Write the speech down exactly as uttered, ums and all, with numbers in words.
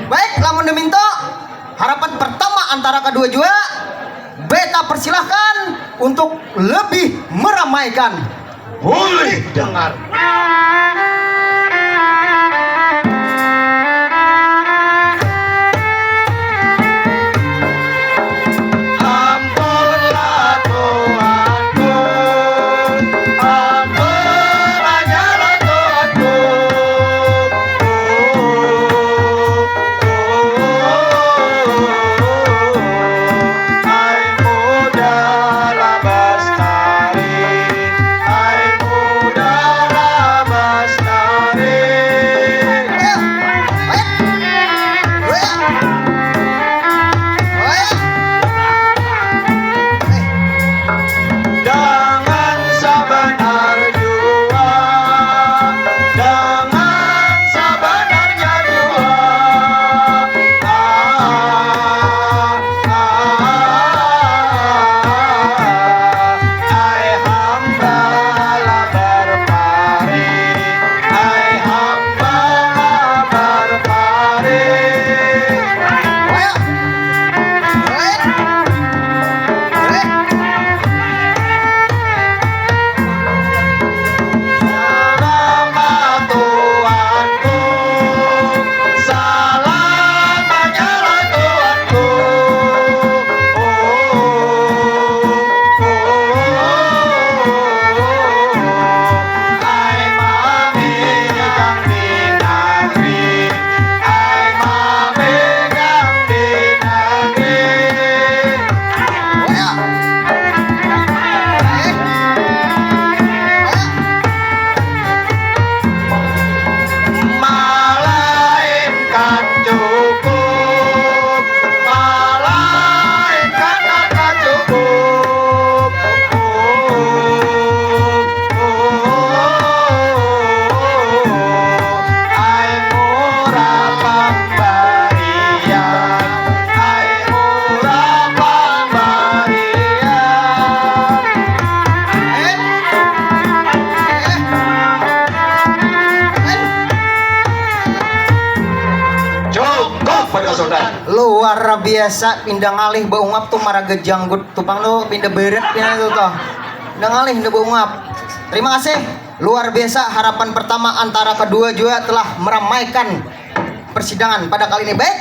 Baik, lamun demitu, harapan pertama antara kedua jua, beta persilahkan untuk lebih meramaikan. Boleh dengar. Ampunlah Tuhanku, ampun ajalah Tuhanku. Ai muda labas tari, ai muda labas tari. Dengan sabanar jua, dengan sabanarnya jua. Ah, ah, ah, ah, ai hamba lah berparing, ai hamba lah berparing. Selamat Tuhanku, salamanya lah Tuhanku. Oh, oh, oh, oh, oh. Ai mami kang di nagri. Ai mami kang di nagri. Malainkan cukup, malainkan kata cukup. Ai murah pambarian, ai murah pambarian. Cukup pada sudah. Luar biasa, pindah ngalih baungap tuh maraga janggut tupang tuh pindah beret pindah tuh toh. Pindah ngalih pindah baungap. Terima kasih. Luar biasa, harapan pertama antara kedua juga telah meramaikan persidangan pada kali ini. Baik,